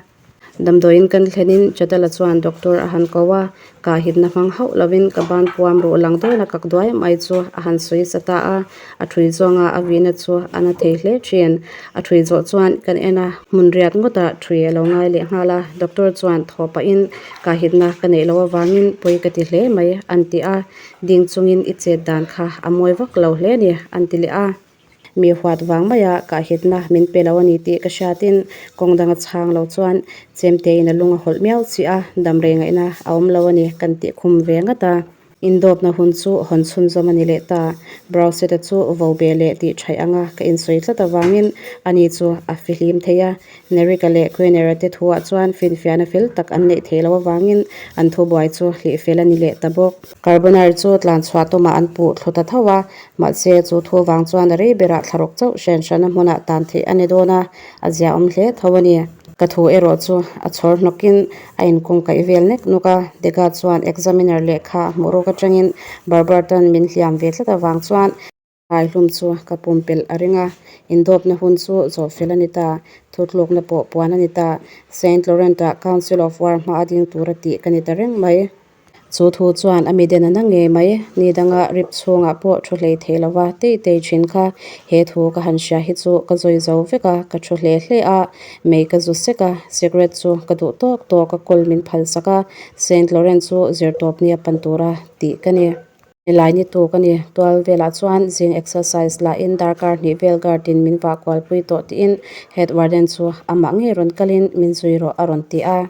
Damdawiin kan thlenin Chatala chuan doctor a han ko a, kah hitna hmang hauh lovin ka ban puam ruh lang dawn a kak duai mai chu a han sawi sa ta a, a thui zawnga a vihna chu a na thei hle thin. A thui zawh chuan kan en a, hmun riat ngawtah thui a lo ngai leh nghal a, doctor chuan thaw pahin kah hitna ka neih loh avangin pawi ka ti hle mai an ti a, ding chungin i chet dan kha a mawi vak lo hle a ni an ti leh a. Mi huat vang maia kahhitna min pe lo a ni tih ka hriatin kawng danga chhang lo chuan chemtein a lung a hawlh miau chi a, damrei ngaihna a awm lo a ni kan tih khum ve ngat a. Indawpna hun chu hawn chhunzawm a ni leh ta. Browseta chu vo be leh tih thaih anga ka insawi tlat avangin ani chu a fihlim thei a. Nerika leh Quenera te thuah chuan finfiahna fel tak an neih theih loh avangin an thubuai chu hlih fel a ni leh ta bawk. Carbonari chu tlan chhuah tumah an puh thlu ta tho a, mahse chu thu vang chuan a rei berah thlaruk chauh hran hran a hmunah tan theih a ni dawn a, a ziaawm hle tho a ni. Ka thu erawh chu a chhawr hnawkin a inkawngkaih vel nek nuk a, Dega chuan examiner lehkha a hmuh ruk atangin Barberton min hliam ve tlat avang chuan, Haihlum chu ka pumpelh a ring a, indawpna hun chu zawh fel a ni ta, thutlukna pawh puan a ni ta. Saint Laurent-ah Council of War hma a ding tura tih ka ni ta reng mai. Chu thu chuan a mi den a na ngei mai, ni danga rip chhungah pawh thu hlei thei lova tei tei thin kha he thu ka han hria hi chu ka zawi zo vek a, ka thu hle hle a, mei ka zu sek a, cigarette chu ka duh tawk tawk a kawl min phalsak a, Saint Laurent chu zirtawp nia pan tura tih ka ni. Helai ni tuk a ni. Tual velah chuan zing exercise lahin darkar hnih vel guard in min vah kualpui tawh tiin head warden chu amah ngei rawn kalin min zui rawh a rawn ti a.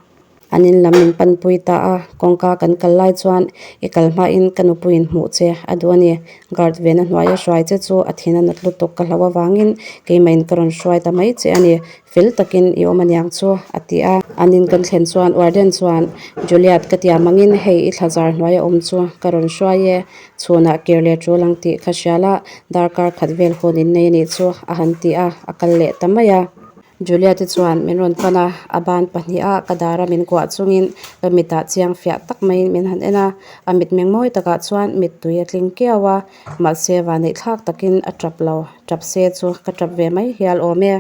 An in lam min panpui ta a, kawngka kan kal lai chuan i kal hmain ka nupuiin hmuh che a duh a ni. Guard vena hnuaia hruai che chu a thin a nat lutuk ka hlauh avangin keimahin ka rawn hruai ta mai che a ni. Fel takin i awm aniang chu, a ti a. An in kan thlen chuan warden chuan, Juliet ka tia mangin hei i thlazar hnuai a awm chu ka rawn hruai e, chhunah kir leh tul ang tih kha hria la, darkar khat vel hun in nei anih chu, a han ti a, a kal leh ta mai a. Juliet-i chuan min rawn pan a, a ban pahniha ka dara min kuah chungin ka mitah chiang fiah tak maiin min han en a, a mitmeng mawi takah chuan mittui a tling kiau a, mahse vaneih thlak takin a tap lo, tap se chu ka tap ve mai hial awm e.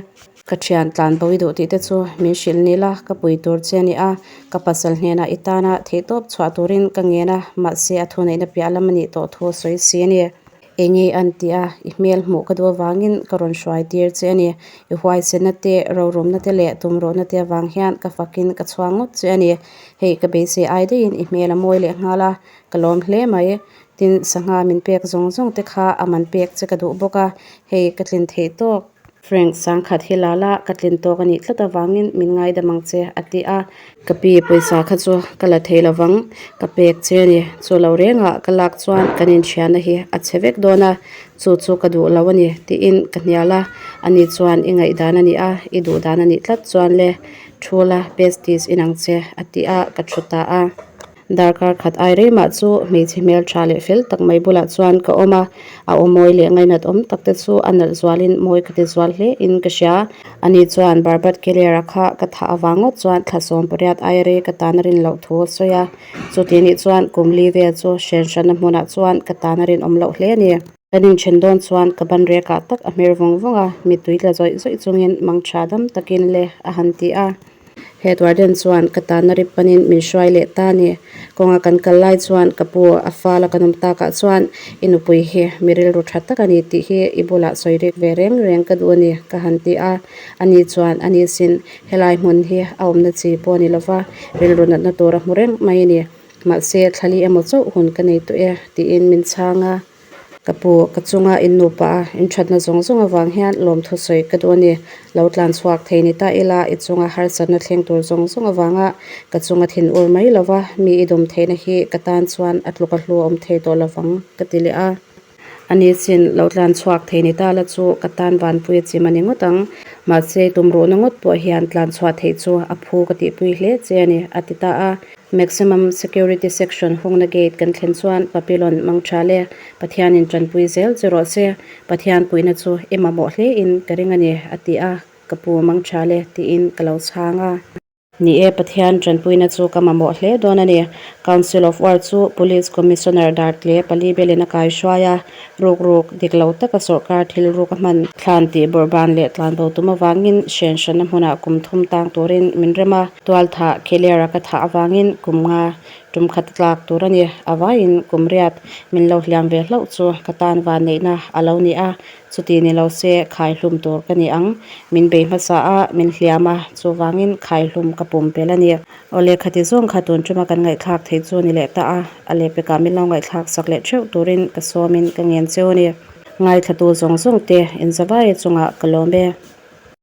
Ka thian tlan bo i duh tih te chu min hrilh ni la, ka pui tur che a ni a, ka pasal hnenah i tana theihtawp chhuah turin ka ngen a, mahse a thuneihna piah lam a nih tawh thu a sawi si a ni. Engei an ti a, i hmel hmuh ka duh avangin ka rawn hruai tir che a ni. I huaisenna te, rorumna te leh tumruhna te avang hian ka fakin ka chhuang ngawt che a ni. Hei ka beisei ai daihin i hmel a mawi leh nghal a, ka lawm hle mai. Tin, sangha min pek zawng zawng te kha a man pek che ka duh bawk a, hei ka tlin theih tawk. Frank, sangkhat hi la la, ka tlin tawk a nih tlat avangin min ngaidam ang che, a ti a. Ka pi pawisa kha chu ka la thei lovang, ka pek che a ni. Chu lo rengah ka lak chuan kan inthianna hi a chhe vek dawn a, chu chu ka duh lo a ni, tiin ka hnial a. Ani chuan i ngaihdan a ni a, i duh dan a nih tlat chuan le, thu la, besties inang che, a ti a, ka thu ta a. Darkar khat ai rei mah chu hmeichhe hmeltha leh fel tak mai bulah chuan ka awm a, a aw mawi leh ngainat awm tak te chu a nalh zualin mawi ka ti zual hle in ka hria. Ani chuan Barbat Kelera kha ka thah avang ngawt chuan thla 18 ai rei ka tan a rin loh thu a sawi a, chuti nih chuan kum li vel chu hren hranna hmunah chuan ka tan a rinawm loh hle a ni. Kan inthen dawn chuan ka ban rekah tak a hmer vawng vawng a, mittui tla zawih zawih chungin mangtha dam takin le a han ti a. Head warden chuan ka tanna rip panin min hruai leh ta a ni. Kawnga kan kal lai chuan ka pu a fala kan awm takah chuan i nupui hi mi rilru tha tak a ni tih hi i bulah sawi rik ve reng reng ka duh a ni ka han ti a. Ani chuan ani sin helai hmun hi a awmna chi pawh a ni lova, rilru natna tur a hmu reng mai a ni. Mahse thlali emaw chauh hun ka nei tawh e tiin min chhang a. Ka pu, ka chunga in nupa a in thatna zawng zawng avang hian lawmthu sawi ka duh a ni. Lo tlan chhuak thei ni ta ila, i chunga harsatna thleng tur zawng zawng avanga ka chunga thin ur mai lova mi i dawm theihna hi ka tan chuan a tluk a hlu a awm thei tawh lovang, ka ti leh a. Ani chin, lo tlan chhuak thei ni ta la chu ka tan vanpui a chim a ni ngawt ang. Mahse, tumruhna ngawt pawh hian tlan chhuah theih chu a phu ka tihpui hle che a ni, a ti ta a. Maximum Security Section hungna gate kan thlen chuan Papillon mangtha le Pathianin tanpui zel che rawh se, Pathian puihna chu i mamawh hlein ka ring a ni, a ti a, ka pu mangtha le tiin ka lo chhang a. Ni e, Pathian tanpuina chu ka mamawh hle dawn a ni. Council of War chu Police Commissioner Dartle Palibelin a kaihruai a, ruk ruk dik lo taka sawrkar thil ruk a hman. Thlan tih bawrhban leh tlanbo tum avangin hren hranna hmunah kum thum tang turin min rem a, tualthah Khelera ka thah avangin kum nga tum khat a tlak tur a ni. A vaiin kum riat min lo hliam ve hlauh chu ka tan vanneihna a lo ni a, Chuti ni lo se khaihlum tur ka ni ang. Min bei hmasa a, min hliam a, chuvangin khaihlum ka pum pel a ni. Awle khati zawng kha tun tuma kan ngaihthlak theih chu ni leh ta a, a lehpekah min lo ngaihthlak sak leh theuh turin ka sawmin ka ngen cheu a ni. Ngaithlatu zawng zawng te inzavaia chungah ka lawm e.